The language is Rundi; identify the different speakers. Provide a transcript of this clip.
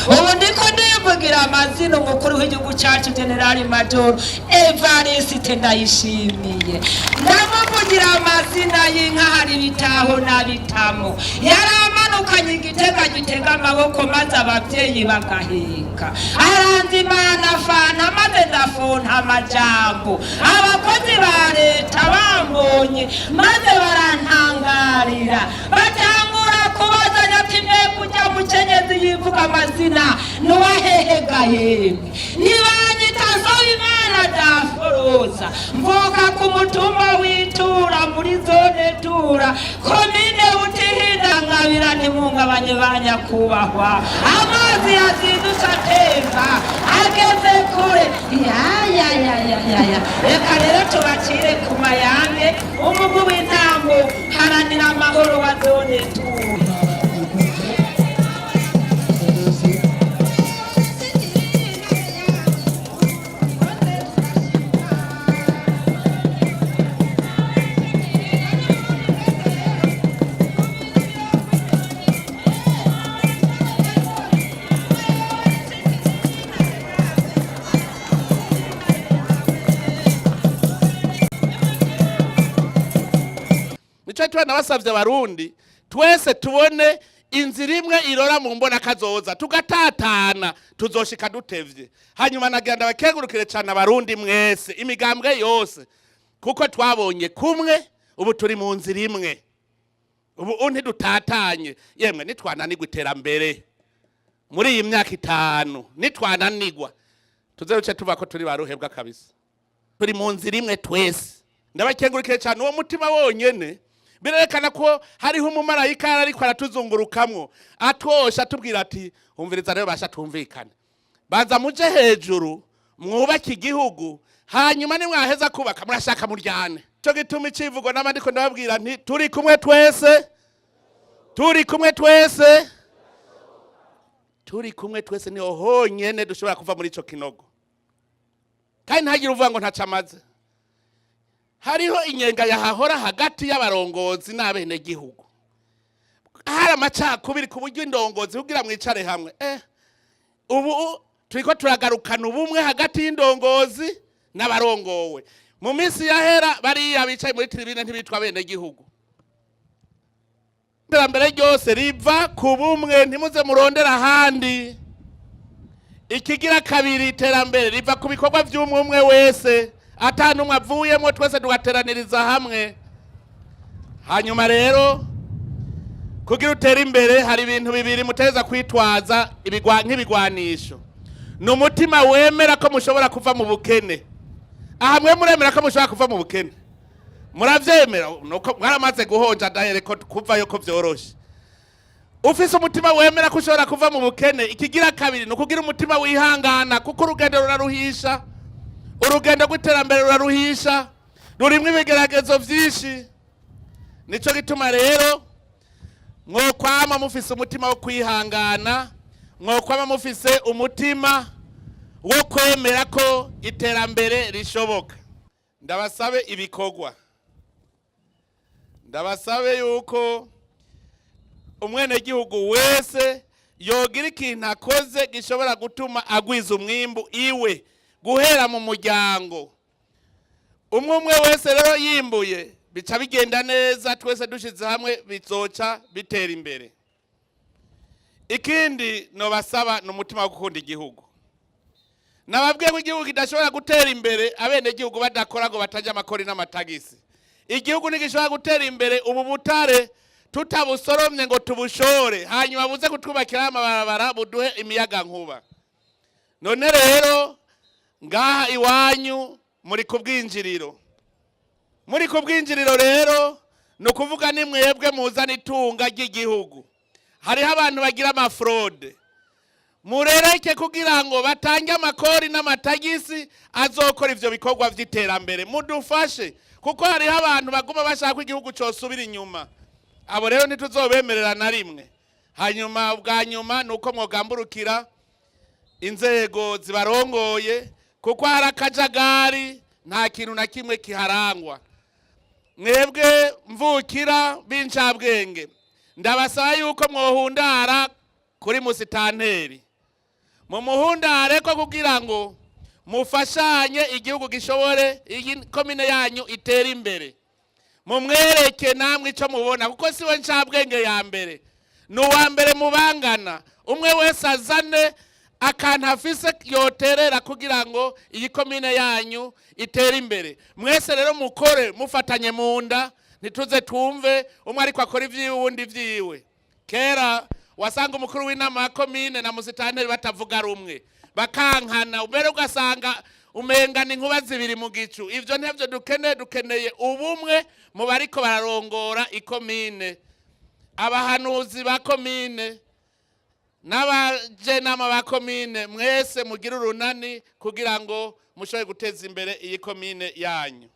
Speaker 1: Ubu ndiko ndivugira amazina umukuru w'igihugu cyacu, Generali Majoro Evariste Ndayishimiye. Ndamuvugira amazina y'inka, hari ibitaho na bitamo. Yaramanukanye igitega gitega amaboko, maze ababyeyi bagaheka. Aranzimana fanta, maze ndafonta amajambo. Abakozi ba leta bambonye maze barantangarira, batangura kubazanya ati: "Mbega ujya mukenyezi yivuga amazina nuwahehega?" Yemwe, ntibanyita Nsabimana Daforoza, mvuka ku mutumba w'itura, muri zone Tura, komine Butihinda. Nkabira ntimungabanye ba nyakubahwa, amazi yazindutse atemba ageze kure. Yayayayaya, reka rero tubacire ku mayange umugwi w'intambo haranira amahoro wa zone Tura.
Speaker 2: Nico tuba nabasavye Abarundi twese tubone inzira imwe irora mu mbona kazoza, tugatatana tuzoshika dutevye. Hanyuma nagira ndabakengurukire cane Abarundi mwese, imigambwe yose, kuko twabonye kumwe, ubu turi mu nzira imwe, ubu ntidutatanye. Yemwe, nitwananirwa iterambere muri iyi myaka 5, nitwananirwa tuze duce tuva ko turi baruhebwa kabisa. Turi mu nzira imwe twese. Ndabakengurukire cyane. Uwo mutima wonyene birerekana ko hariho umumarayika yari ariko aratuzungurukamwo, atwosha, atubwira ati: "Umviriza rero basha, tumvikane, banza muje hejuru mwubake igihugu, hanyuma nimwaheza kubaka murashaka muryane." Cyo gituma icivugo n'abandiko ndababwira nti: "Turi kumwe twese, turi kumwe twese, turi kumwe twese." Niho honyene dushobora kuva muri ico kinogo. Kandi ntagire uvuga ngo ntaco amaze. Hariho inyenga yahahora hagati y'abarongozi n'abenegihugu, hari amacakubiri ku buryo indongozi kugira mwicare hamwe. Ubu turiko turagarukana ubumwe hagati y'indongozi n'abarongowe. Mu minsi yahera bariya bicaye muri tribune ntibitwa abenegihugu. Iterambere ryose riva ku bumwe, ntimuze murondera ahandi. Ikigira kabiri, iterambere riva ku bikorwa by'umwe umwe wese, ata n'umwe avuyemo, twese tugateraniriza hamwe. Hanyuma rero kugira utere imbere hari ibintu bibiri muteza kwitwaza nk'ibigwanisho. Ni umutima wemera ko mushobora kuva mu bukene. Aha mwe muremera ko mushobora kuva mu bukene? Muravyemera? Nuko mwaramaze guhonja dahere ko kuvayo ko vyoroshe. Ufise umutima wemera ko ushobora kuva mu bukene. Ikigira kabiri ni ukugira umutima wihangana, kuko urugendo ruraruhisha. Urugendo rw'iterambere ruraruhisha, rurimwo ibigeragezo vyinshi. Nico gituma rero mwokwama mufise umutima wo kwihangana, mwokwama mufise umutima wo kwemera ko iterambere rishoboka. Ndabasabe ibikorwa, ndabasabe yuko umwenegihugu wese yogira ikintu akoze gishobora gutuma agwiza umwimbu iwe, guhera mu muryango. Umwe umwe wese rero yimbuye bica bigenda neza, twese dushize hamwe bizoca bitera imbere. Ikindi nobasaba ni umutima wo gukunda igihugu. Nababwiye ko igihugu kidashobora gutera imbere abenegihugu badakora ngo batajya amakori n'amatagisi. Igihugu ntigishobora gutera imbere ubu butare tutabusoromye ngo tubushore, hanyuma buze kutwubakira amabarabara, buduhe imiyagankuba. None rero ngaha iwanyu muri ku bwinjiriro, muri ku bwinjiriro rero ni ukuvuga ni mwebwe muzana itunga ry'igihugu. Hariho abantu bagira ama fraude, murereke kugira ngo batange amakori n'amatagisi azokora ivyo bikorwa vy'iterambere. Mudufashe, kuko hariho abantu baguma bashaka ko igihugu cosubira inyuma. Abo rero ntituzobemerera na rimwe. Hanyuma ubwa nyuma ni uko mwogamburukira inzego zibarongoye, kuko hari akajagari, nta kintu na kimwe kiharangwa. Mwebwe mvukira b'incabwenge, ndabasaba yuko mwohundara kuri musitanteri. Mumuhundare ko kugira ngo mufashanye, igihugu gishobore, iyi komine yanyu itere imbere. Mumwereke namwe icyo mubona, kuko siwe ncabwenge ya mbere, ni uwa mbere mubangana. Umwe wese azane akantu afise yoterera kugira ngo iyi komine yanyu itere imbere. Mwese rero mukore mufatanye mu nda, ntituze twumve umwe ariko akora ibyiwe, uwundi ibyiwe. Kera wasanga umukuru w'inama ya komine na musitanteri batavuga rumwe, bakankana, mbere ugasanga umenga ni inkuba zibiri mu gicu. Ibyo ntibyo dukeneye. Dukeneye ubumwe mu bariko bararongora ikomine, abahanuzi ba komine n'abajenama ba komine. Mwese mugire urunani kugira ngo mushobore guteza imbere iyi komine yanyu.